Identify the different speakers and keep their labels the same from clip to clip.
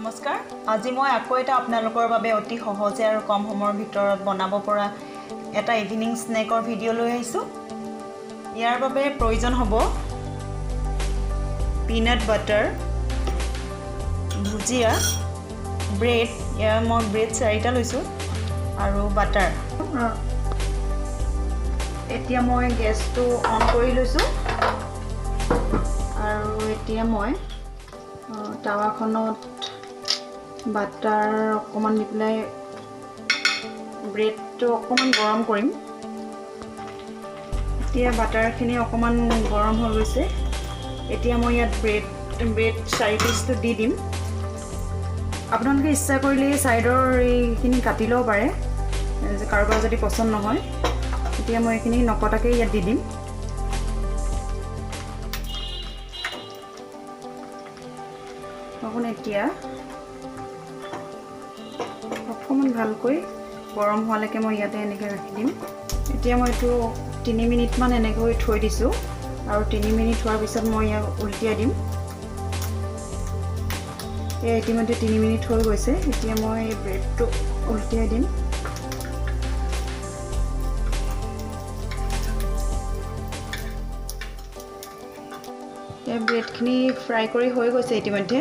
Speaker 1: নমস্কাৰ, আজি মই আকৌ এটা আপোনালোকৰ বাবে অতি সহজে আৰু কম সময়ৰ ভিতৰত বনাব পৰা এটা ইভিনিং স্নেকৰ ভিডিঅ' লৈ আহিছোঁ। ইয়াৰ বাবে প্ৰয়োজন হ'ব পিনাট বাটাৰ, ভুজিয়া, ব্ৰেড, ইয়াৰ মই ব্ৰেড 4টা লৈছোঁ আৰু বাটাৰ। এতিয়া মই গেছটো অন কৰি লৈছোঁ আৰু এতিয়া মই টাৱাখনত বাটাৰ অকণমান দি পেলাই ব্ৰেডটো অকণমান গৰম কৰিম। এতিয়া বাটাৰখিনি অকণমান গৰম হৈ গৈছে। এতিয়া মই ইয়াত ব্ৰেড 4 পিচটো দি দিম। আপোনালোকে ইচ্ছা কৰিলে ছাইডৰ এইখিনি কাটি ল'ব পাৰে, কাৰোবাৰ যদি পচন্দ নহয়। এতিয়া মই এইখিনি নকটাকৈ ইয়াত দি দিম। অকণ এতিয়া অকণমান ভালকৈ গৰম হোৱালৈকে মই ইয়াতে এনেকৈ ৰাখি দিম। এতিয়া মই এইটো 3 মিনিটমান এনেকৈ থৈ দিছোঁ আৰু 3 মিনিট হোৱাৰ পিছত মই ইয়াক উলটিয়াই দিম। এয়া ইতিমধ্যে 3 মিনিট হৈ গৈছে। এতিয়া মই এই ব্ৰেডটো উলটিয়াই দিম। এই ব্ৰেডখিনি ফ্ৰাই কৰি হৈ গৈছে ইতিমধ্যে।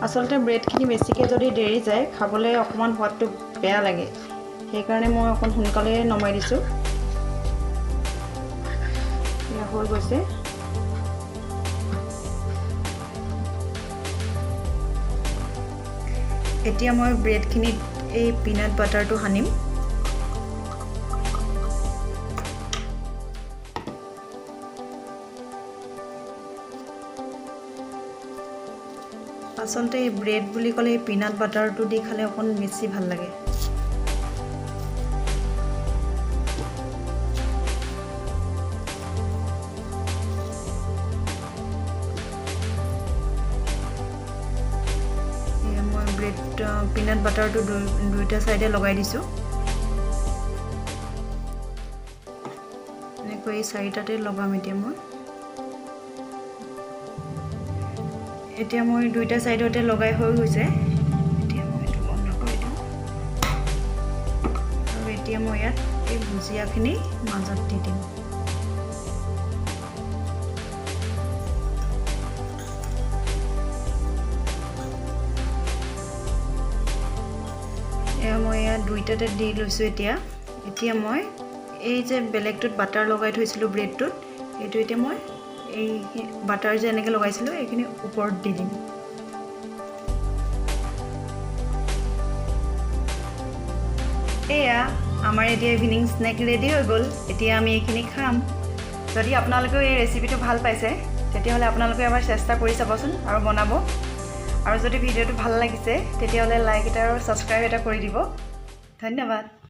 Speaker 1: আচলতে ব্ৰেডখিনি বেছিকৈ যদি দেৰি যায় খাবলৈ অকণমান সোৱাদটো বেয়া লাগে, সেইকাৰণে মই অকণ সোনকালে নমাই দিছোঁ। এয়া হৈ গৈছে। এতিয়া মই ব্ৰেডখিনিত এই পিনাট বাটাৰটো সানিম। আচলতে এই ব্ৰেড বুলি ক'লে এই পিনাট বাটাৰটো দি খালে অকণ বেছি ভাল লাগে। মই ব্ৰেড পিনাট বাটাৰটো দুইটা ছাইডে লগাই দিছোঁ। এনেকৈ এই 4টাতে লগাম। এতিয়া মই দুইটা ছাইডতে লগাই হৈ গৈছে। এতিয়া মই এইটো বন্ধ কৰি দিওঁ আৰু এতিয়া মই ইয়াত এই ভুজিয়াখিনি মাজত দি দিম। এয়া মই ইয়াত দুইটাতে দি লৈছোঁ। এতিয়া মই এই যে বেলেগটোত বাটাৰ লগাই থৈছিলোঁ ব্ৰেডটোত, সেইটো এতিয়া মই এই বাটাৰ যে এনেকৈ লগাইছিলোঁ এইখিনি ওপৰত দি দিম। এয়া আমাৰ এতিয়া ইভিনিং স্নেক ৰেডি হৈ গ'ল। এতিয়া আমি এইখিনি খাম। যদি আপোনালোকেও এই ৰেচিপিটো ভাল পাইছে তেতিয়াহ'লে আপোনালোকে এবাৰ চেষ্টা কৰি চাবচোন আৰু বনাব। আৰু যদি ভিডিঅ'টো ভাল লাগিছে তেতিয়াহ'লে লাইক এটা আৰু ছাবস্ক্ৰাইব এটা কৰি দিব। ধন্যবাদ।